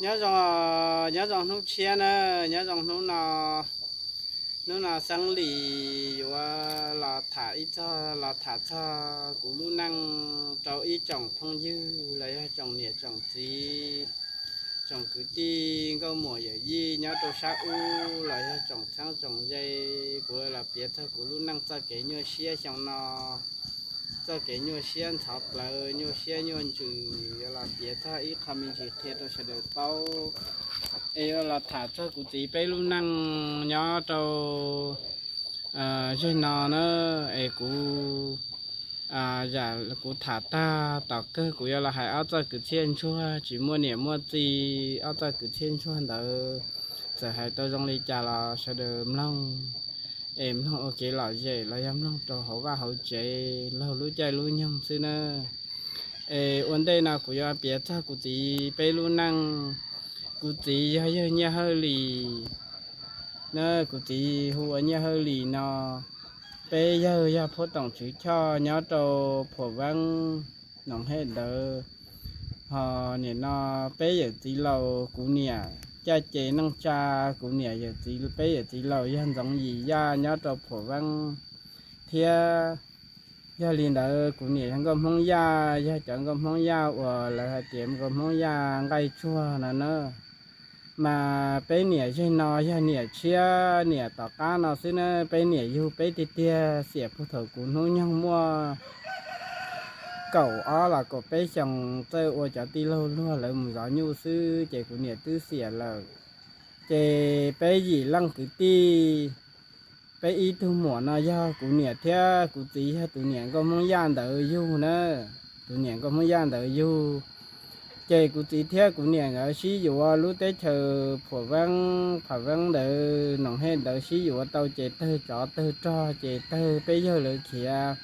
Nyob zoo, nyob zoo hnub tshiab na, nyob zoo hnub no, hnub no Xeeb Lis yuav los tham ib txog, los tham txog kuv lub neej rau ib tsoom phooj ywg los yog tsoom niam tsoom txiv, tsoom kwv tij nkauj muam yawm yij nyob rau sab ub los yog tsoom txheeb tsoom ze. Kuv los piav txog kuv lub neej txoj kev nyuaj siab xyoo no, txoj kev nyuaj siab ntxhov plawv, nyuaj siab nyuaj ntsws, yuav los piav txog ib qho me ntsis qhia rau sawv daws paub. Es yuav los tham txog kuv txiv peb lub neej nyob rau zej no na. Es kuv, kuv tham tag tom kawg kuv yuav los hais ob txoj kwv txhiaj ntsuag tsis muaj niam muaj txiv, ob txoj kwv txhiaj ntsuag ntawd txawm hais tau zoo li cas los sawv daws mloog, es mloog ua kev lom zem los yog mloog rau hauv vaj hauv tsev laug lub caij lub nyoog xwb na. Es ua ntej no kuv yuav piav txog kuv txiv peb lub neej. Kuv txiv yog yawg Nyiaj Hawj Lis na, kuv txiv hu ua Nyiaj Hawj Lis no. Peb yawg yog Phuab Toom Tswv Choj nyob rau Phuam Veeb, Noom Hej Dawv. Ho nim no peb yawm txiv laus, kuv niam caj ces neej tsa, kuv niam yawm txiv, peb yawm txiv laus yog Ntxoov Yim Yaj nyob rau Phuam Veeb thiab. Yog li ntawd kuv niam yog nkauj Hmoob Yaj, yog cov nkauj Hmoob Yaj uas lawv hais tias nkauj Hmoob Yaj nqaij tsuag no na. Mas peb niam zej no yog niam tshiab, niam tom qab no xwb na, peb niam yug peb tiag tiag xiam puag thaum kuv hnub nyoog muaj kaum ob los kaum peb xyoos, txawj ua cov tij laug luag lawv mus zov nyuj xwb ces kuv niam twb xiam lawm. Ces peb yim leej kwv tij, peb ib tug muam no yog kuv niam thiab kuv txiv yog tus niam nkauj Hmoob Yaj ntawd yug na, tus niam nkauj Hmoob Yaj ntawd yug. Ces kuv txiv thiab kuv niam nkawd sib yuav lub teb chaws Phuam Veeb, Phuam Veeb ntawd, Noom Hej ntawd sib yuav tau ces tawg tsov tawg rog ces tawg peb yawg lawv khiav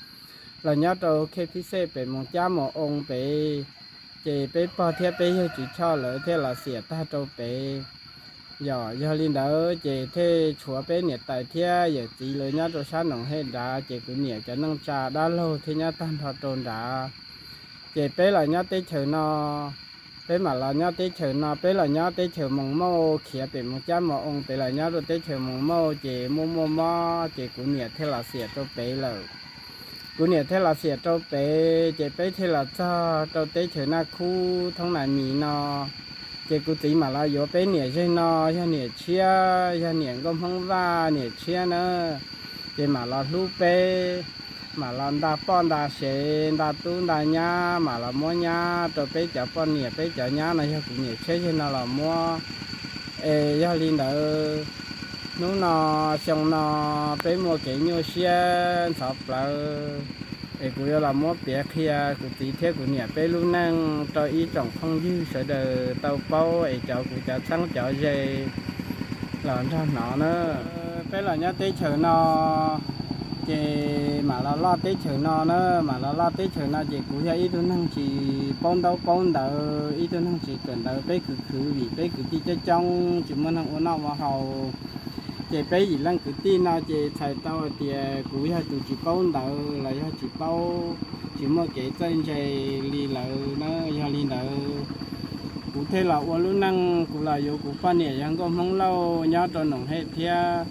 los nyob rau Khej Phib Xej pem Moos Cab Moos Oo pem. Ces peb pog thiab peb yawg Tswv Choj lawv thiaj los xiam tag rau pem. Yog, yog li ntawd ces thiaj tshuav peb niam tais thiab yawm txiv lawv nyob rau sab Noom Hej nrad, ces kuv niam cov neej tsa dab laug thiaj nyob tag nrho rau nrad. Ces peb los nyob teb chaws no, peb mam los nyob teb chaws no, peb los nyob teb chaws Moos Mauj, khiav pem Moos Cab Moos Oo pem los nyob rau teb chaws Moos Mauj ces muaj muaj mob ces kuv niam thiaj los xiam rau pem lawm. Kuv niam thiaj los xiam rau pem ces peb thiaj los txog rau teb chaws Naj Khub Thoob Nas Mis no. Ces kuv txiv mam los yuav peb niam zej no, yog niam tshiab, yog niam nkauj Hmoob Vaj niam tshiab na. Ces mam los hlub peb, mam los nta poj nta sev, nta tub nta nyab, mam los muab nyab rau peb cov poj niam, peb cov nyab no yog kuv niam tshiab zej no los muab. Es yog li ntawd, hnub no, xyoo no peb muaj kev nyuaj siab ntxhov plawv, es kuv yuav los muab piav qhia kuv txiv thiab kuv niam peb lub neej rau ib tsoom phooj ywg sawv daws tau paub es cov kuv cov txheeb cov ze los nrog hnov na. Peb los nyob teb chaws no, ces mam los loj teb chaws no na, mam los loj teb chaws no ces kuv yog ib tug neeg tsis paub ntaub paub ntawv, ib tug neeg tsis kawm ntawv, peb khwv khwv vim peb kwv tij coob coob tsis muaj neeg ua noj ua haus. Ces peb yim leej kwv tij no ces txhais tau hais tias kuv yog tus tsis paub ntawv los yog tsis paub, tsis muaj kev txawj ntse li lawv na. Yog li ntawd, kuv thiaj los ua lub neej, kuv los yuav kuv poj niam yog nkauj Hmoob Lauj nyob rau Noom Hej thiab.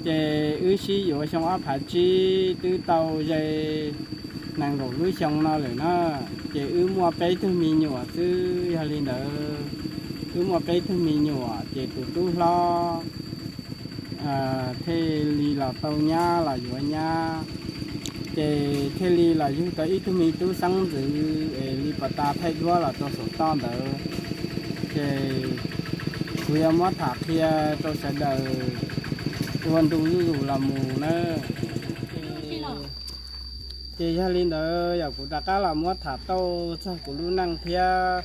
Ces wb sib yuav xyoo ob phav tsib twb tau ze nees nkaum lub xyoo no lawm na. Ces wb muaj peb tug me nyuam xwb. Yog li ntawd, wb muaj peb tug me nyuam ces tus tub hlob thiaj li los tau nyab los yuav nyab, ces thiaj li los yug tau ib tug me tub xeeb ntxwv es li pas tas thaij duab los rau saum toj ntawd. Ces kuv yuav muab tham qhia rau sawv daws ua ntu zuj zus los mus na. Ces yog li ntawd yog kuv rov qab los muab tham tau txog kuv lub neej thiab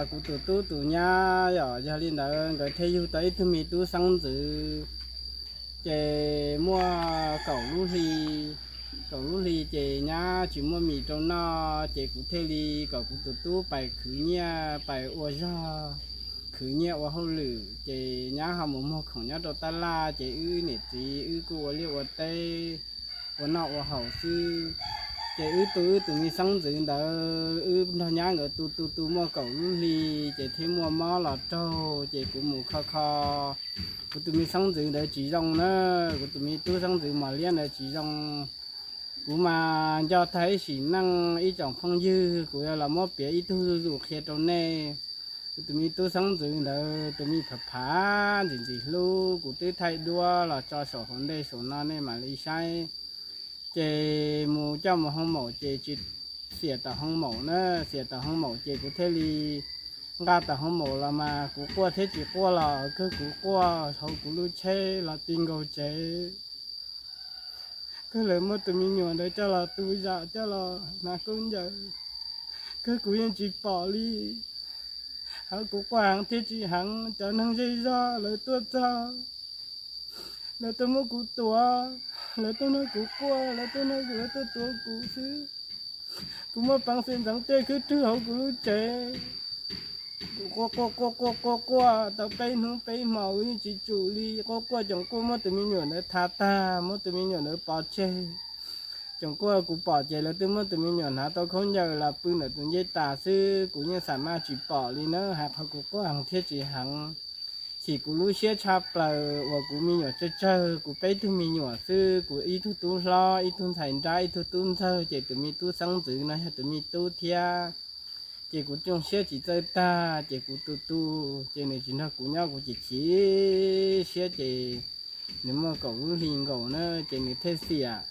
kuv tus tub tus nyab yom. Yog li ntawd nkawd thiaj yug tau ib tug me tub xeeb ntxwv. Ces muaj kaum lub hli, kaum lub hli ces nyab tsis muaj mis rau noj, ces kuv thiaj li kom kuv tus tub pais khwv nyiaj pais ua zog, khwv nyiaj ua hauj lwm. Ces nyab ho mus muag khoom nyob rau tab laj, ces wb niam txiv wb kuj ua liaj ua teb, ua noj ua haus xwb. Ces wb tu wb tus me xeeb ntxwv ntawd, wb nrog nyab nkawd tu tu tu muaj kaum lub hli, ces thiaj muaj mob los raug, ces kuv mus kho kho kuv tus me xeeb ntxwv ntawd tsis zoo na, kuv tus me tub xeeb ntxwv mos liab ntawd tsis zoo. Kuv mas nco tag ib sim neej ib tsoom phooj ywg, kuv yuav los muab piav ib tug zuj zus qhia rau nej. Kuv tus me tub xeeb ntxwv ntawd tus me phav phav ntxim ntxim hlub, kuv twb thaij duab los tso saum hauv ntej saum no nej mam li saib. Ces mus coj mus hoo maum ces tsis, xiam tom hoo maum na, xiam tom hoo maum ces kuv thiaj li nqa tom hoo maum los mas kuv quaj thiab tsis quaj los kawg kuv quaj hauv kuv lub tsheb los ti nkaus tsev. Kawg lawv muab tus me nyuam ntawd coj los tu zam coj los hnav khaub ncaws, kawg kuv yeej tsis pom li. Hauv kuv quaj heev thiab tsis heev, cov neeg zej zog lawv tuaj txog, lawv tuaj muab kuv tuav, lawv tuaj nrog kuv quaj, lawv tuaj nrog kuv, lawv tuaj tuav kuv xwb. Kuv muaj peev xwm ntxeev tej khwb rwg hauv kuv lub tsev. Kuv quaj quaj quaj quaj quaj quaj tau peb hnub peb hmo kuv yeej tsis tsum li, quaj quaj tsoom kuj muab tus me nyuam ntawd thav tag, muab tus me nyuam ntawd pov tseg. Tsoom kuj kuv pom ces lawv twb muab tus me nyuam hnav tau khaub ncaws los pw ntawm tus ncej tas xwb, kuv yeej xam maj tsis pom li na, hais qhov kuv quaj heev thiab tsis heev. Chim kuv lub siab tshaj plaws uas kuv me nyuam tsawg tsawg, kuv peb tug me nyuam xwb, kuv ib tug tub hlob, ib tug ntxhais nrab, ib tug tub ntxawg, ces tus me tub xeeb ntxwv no yog tus me tub thiab. Ces kuv coj siab tsis txawj tag, ces kuv tu tu, ces nws tsis nrog kuv nyob, kuv chim chim siab ces nws muaj kaum lub hli nkaus na, ces nws thiaj xiam.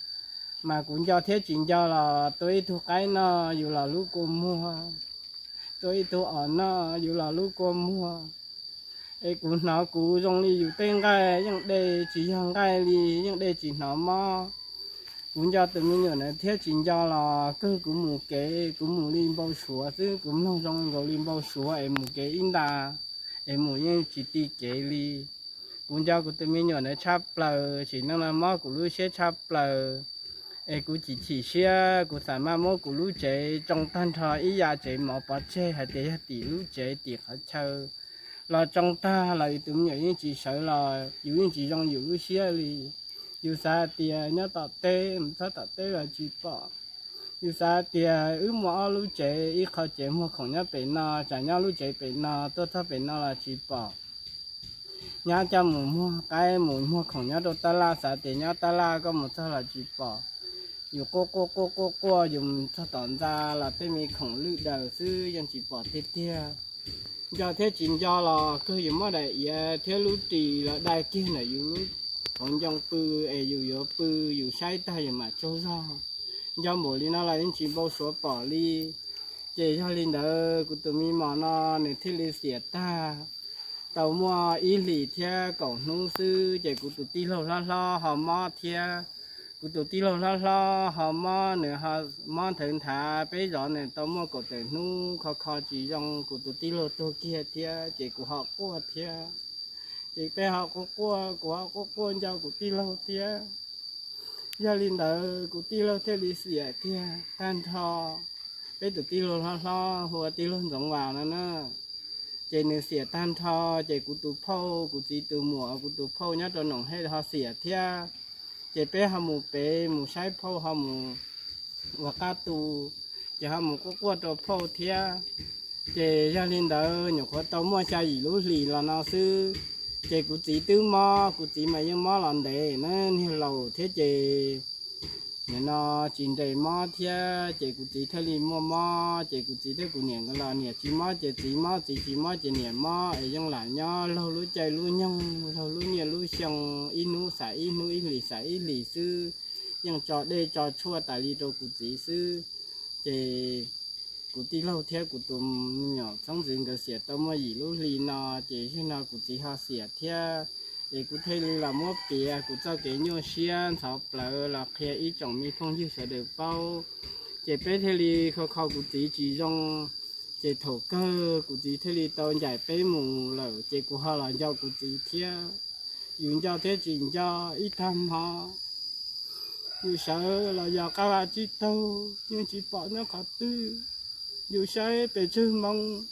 Mas kuv nco thiab tsis nco los tua ib tug qaib noj yus los lub kua muag, tua ib tug os noj yus los lub kua muag. Es kuv hnov kuv zoo li yus tej nqaij yeej de tsis yog nqaij li, yeej de tsis hnov mob. Kuv nco tus me nyuam ntawd thiab tsis nco los kawg kuv mus kev kuv mus li npau suav xwb, kuv mloog zoo nkaus li npau suav es mus kev ib nta, es mus yeej tsis ti kev li. Kuv nco kuv tus me nyuam ntawd tshaj plaws, sim neej no mob kuv lub siab tshaj plaws. Es kuv chim chim siab, kuv xam maj muab kuv lub tsev tsoo tag nrho ib yam tsev mov pov tseg hais tias yog tim lub tsev tim qhov chaw los tsoo tag los yus tus me nyuam yeej tsis sawv los yus yeej tsis zoo yus lub siab li. Yus xav hais tias nyob tom teb, mus txog tom teb los tsis pom. Yus xav hais tias wb muaj ob lub tsev, ib qho tsev muag khoom nyob pem no, tsam nyob lub tsev pem no tuaj txog pem no los tsis pom. Nyab coj mus muag qaib, mus muag khoom nyob rau tab laj, xav tias nyob tab laj koj mus txog los tsis pom. Yus quaj quaj quaj quaj quaj, yus mus txog tom ntxa los tej me khoom lwj daws xwb yeej tsis pom tiag tiag. Nco thiab tsis nco los kawg yus muab daim iav thiab lub ris los dai kiag ntawm yus lub qhov ncoo pw, es yus yuav pw, yus saib tag yus mam tsaug zog. Nco npaum li no los yeej tsis npau suav pom li. Ces yog li ntawd kuv tus me mos no nws thiaj li xiam tag. Tau muaj ib hlis thiab kaum hnub xwb ces kuv tus tij laug hlob hlob ho mob thiab. Kuv tus tij laug hlob hlob ho mob, nws ho mob nthawv nthav, peb zov nws tau muaj kaum tawm hnub kho kho tsis zoo, kuv tus tij laug tuag kiag thiab, ces kuv ho quaj thiab. Ces peb ho quaj quaj, kuv ho quaj quaj nco kuv tij laug thiab. Yog li ntawd kuv tij laug thiaj li xiam kiag tag nrho. Peb tus tij laug hlob hlob hu ua tij laug Ntxoov Vas no na. Ces nws xiam tag nrho, ces kuv tus phauj, kuv txiv tus muam, kuv tus phauj nyob rau Noom Hej ho xiam thiab. Ces peb ho mus pem mus saib phauj, ho mus ua qab tu, ces ho mus quaj quaj rau phauj thiab. Ces yog li ntawd nyuam qhuav tau muaj xya yim lub hlis los no xwb, ces kuv txiv twb mob, kuv txiv mas yeej mob los ntev na, niag laus thiab ces nim no tsis nres mob thiab, ces kuv txiv thiaj li muaj mob, ces kuv txiv thiab kuv niam nkawd los niam tsis mob ces txiv mob, txiv tsis mob ces niam mob, es yeej lam nyob laug lub caij lub nyoog, laug lub nyiaj lub xyoo, ib hnub xam ib hnub, ib hlis xam ib hlis xwb, yeej tso dej tso tshuaj tas li rau kuv txiv xwb. Ces kuv tij laug thiab kuv tus me nyuam xeeb ntxwv nkawd xiam tau muaj yim lub hli no, ces zaum no kuv txiv ho xiam thiab. Es kuv thiaj li los muab piav kuv txoj kev nyuaj siab ntxhov plawv los qhia ib tsoom me phooj ywg sawv daws paub, ces peb thiaj li kho kho kuv txiv tsis zoo. Ces thaum kawg kuv txiv thiaj li tau ncaim peb mus lawm, ces kuv ho los nco kuv txiv thiab. Yus nco thiab tsis nco, ib tag hmo yus sawv los yos qab vaj tsib taug yeej tsis pom nyob qhov twg. Yus saib pes tsawg moo,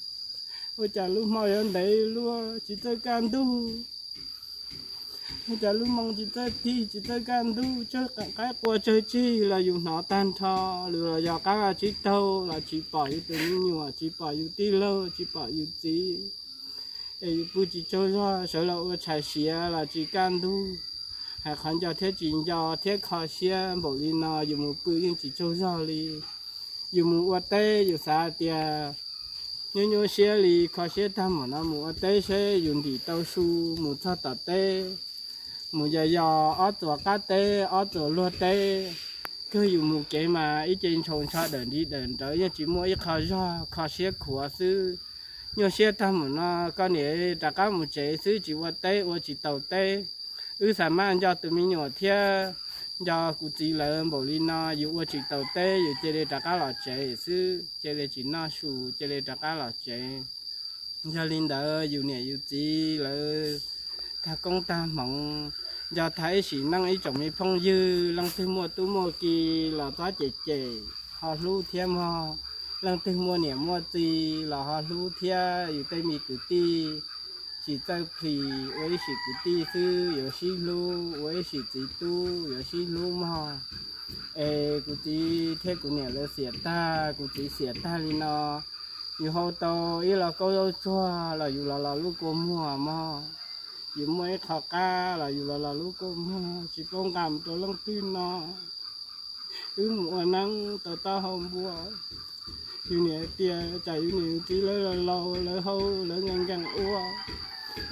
ua cas lub hmo yuav ntev luaj tsis txawj kaj ntug. Cas lub moo tsis txawj tig tsis txawj kaj ntug, tsawg qaib qua tsawg tsig los yus hnov tag nrho, los yog qab vaj tsib taug los tsis pom yus tus me nyuam, tsis pom yus tij laug, tsis pom yus txiv. Es yus pw tsis tsaug zog, sawv los ua tshais siav los tsis kaj ntug. Hais qhov nco thiab tsis nco thiab kho siab npaum li no, yus mus pw yeej tsis tsaug zog li. Yus mus ua teb yus xav tias nyuaj nyuaj siab li, kho siab tag mus no mus ua teb seb yus ntim tau su mus txog tom teb, mus yos yos ob txuas qab teb ob txuas luag teb. Kawg yus mus kev mas ib ce ntshau ntsho dawm nti dawm nrawv, yeej tsis muaj ib qho zog, kho siab khuav xwb. Nyuaj siab tag mus no, koj niam rov qab mus tsev xwb, tsis ua teb ua tsis taus teb. Wb xav maj nco tus me nyuam thiab nco kuv txiv lawv npaum li no, yus ua tsis taus teb, yus cia li rov qab los tsev xwb, cia li tsis noj su, cia li rov qab los tsev. Yog li ntawd yus niam yus txiv lawv tag koob tag hmoov, nco tag ib sim neej ib tsoom me phooj ywg, leej twg muaj tub muaj ki los txhob cem cem, ho hlub thiab mog. Leej twg muaj niam muaj txiv los ho hlub thiab. Yus tej me kwv tij tsis txawj plhis, ua ib sim kwv tij xwb yuav sib hlub, ua ib sim txiv tub yuav sib hlub mog. Es kuv txiv thiab kuv niam lawv xiam tag, kuv txiv xiam tag li no, yus hau tau ib lo kaub zaub tsuag los yus los los lub kua muag mog. Yus muaj ib qho qab los yus los los lub kua muag, tsis paub nqa mus rau leej twg no. Wb mus ua neeb tau taub hau npua, yus niam tias tsam yus niam yus txiv lawv laus laus, lawv hau lawv nkees nkees ua,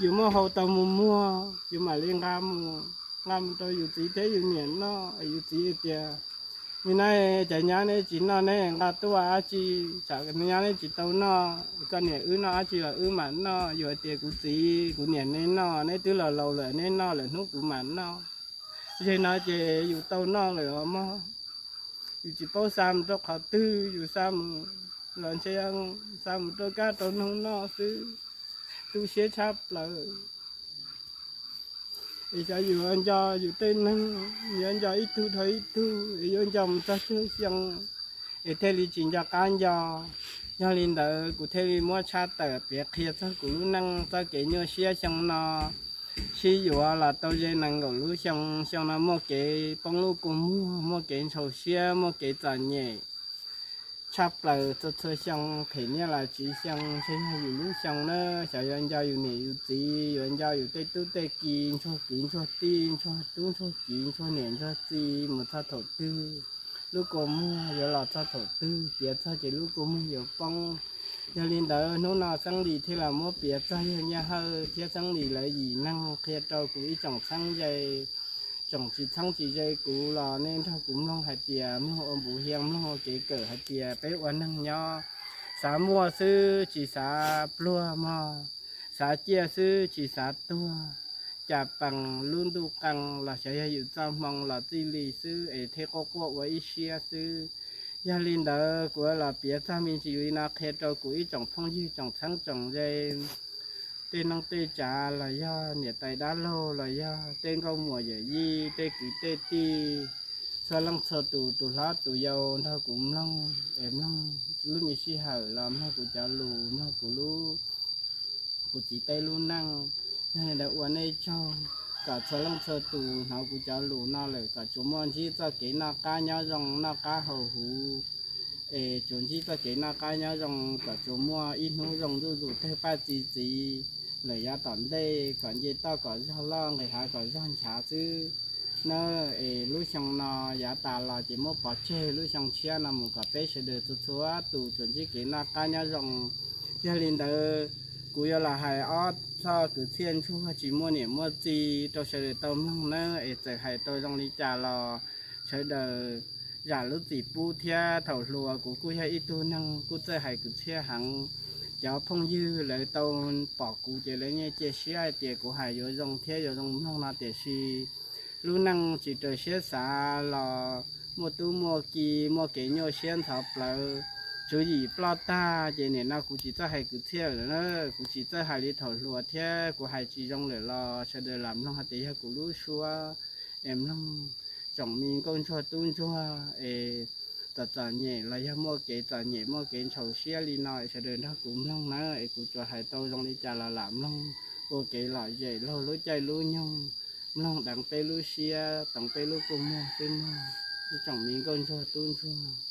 yus muab hau tau mus muag yus mam li nqa mus, nqa mus rau yus txiv thiab yus niam noj. Yus txiv tias, me nab, cov nyab neb tsis noj neb nqa tuaj dab tsi? Tsam nyab neb tsis tau noj, koj niam wb noj dab tsi los wb mam noj. Yus hais tias, kuv txiv kuv niam neb noj, neb twb laus laus lawm, neb noj lawm hnub kuv mam noj. Zeg no ces yus tau noj lawm os mog. Yus tsis paub xa mus rau qhov twg, yus xa mus los ntshe xa mus rau kab rau noog noj xwb. Tu siab tshaj plaws. Es xyov yus yuav nco yus tej neeg, yuav nco ib tug dhau ib tug, es yuav nco mus txog tsawg xyoo es thiaj li tsis nco qab nco. Yog li ntawd kuv thiaj li muab tshaj tawm piav qhia txog kuv lub neej txoj kev nyuaj siab xyoo no. Sib yuav los tau ze nees nkaum lub xyoo, xyoo no muaj kev poob lub kua muag, muaj kev ntshau siab, muaj kev txom nyem tshaj plaws txhua txhua xyoo, phem nyiaj los tsiv xyoo. Ntshe yog yus lub xyoo na, xyov yuav nco yus niam yus txiv, yuav nco yus tej tub tej ki, ntsuag kwv ntsuag tij, ntsuag tub ntsuag kiv, ntsuag niam ntsuag txiv mus txog thaum twg, lub kua muag yuav los txog thaum twg, piav txog ces lub kua muag yuav poob. Yog li ntawd hnub no Xeeb Lis thiaj los muab piav txog yawg Nyiaj Hawj thiab Xeeb Lis lawv yim neeg qhia rau kuv ib tsoom txheeb ze. Tsoom tsis txheeb tsis ze kuv los nej nrog kuv mloog hais tias, mloog ua npuv hias, mloog ua kev kawm hais tias peb ua neeg nyob xav muaj xwb tsis xav pluag mog, xav ciaj xwb tsis xav tuag. Cas pees lub ntuj qee los xyov yog yus txoj hmoo los txij li xwb es thiaj quaj quaj ua ib siab xwb. Yog li ntawd kuv los piav txog me ntsis li no qhia rau kuv ib tsoom phooj ywg tsoom txheeb tsoom ze, tej neej tej tsav los yog niam tais dab laug los yog tej nkauj muam yawm yij tej kwv tej tij, txhua leej txhua tus, tus hlob tus yau nrog kuv mloog es mloog lub me sij hawm los mloog kuv cov lus, mloog kuv lub, kuv txiv peb lub neej. Yog li ntawd ua nej tsaug kom txhua leej txhua tus hnov kuv cov lus no lawm kom tsuas muaj ntsib txoj kev noj qab nyob zoo, noj qab haus huv, es tsuas ntsib txoj kev noj qab nyob zoo kom tsuas muaj ib hnub zoo zuj zus tawg paj txi txiv lawm yav tom ntej, kom nce toj kom zog loj, nqis hav kom zog nchav xwb na. Es lub xyoo no yav tas los ces muab pov tseg, lub xyoo tshiab no mus kom peb sawv daws txhua txhua tus tsuas ntsib kev noj qab nyob zoo. Yog li ntawd kuv yuav los hais ob txoj kwv txhiaj ntsuag tsis muaj niam muaj txiv rau sawv daws tau mloog nawb. Es txawm hais tau zoo li cas los sawv daws zam lub txim pub thiab. Thaum hluas kuv kuj yog ib tug neeg kuj txawj hais kwv txhiaj heev. Cov phooj ywg lawv tau pom kuv ces lawv yeej cia siab hais tias kuv hais yuav zoo thiab yuav zoo mloog no, tiam sis lub neej tsis raws siab xav los muaj tub muaj ki, muaj kev nyuaj siab ntxhov plawv, tswv yim ploj tag ces nim no kuv tsis txawj hais kwv txhiaj lawm na. Kuv tsis txawj hais li thaum hluas thiab kuv hais tsis zoo lawm los sawv daws lam mloog hais tias yog kuv lub suab es mloog. Tsoom me nkauj ntsuag tub ntsuag es txom txom nyem los yog muaj kev txom nyem muaj kev ntshau siab li no es sawv daws nrog kuv mloog na. Es kuv tsuas hais tau zoo li cas los lam mloog ua kev lom zem laug lub caij lub nyoog. mloog deev peb lub siab, toov peb lub kua muag xwb mog. Ib tsoom me nkauj ntsuag tub ntsuag,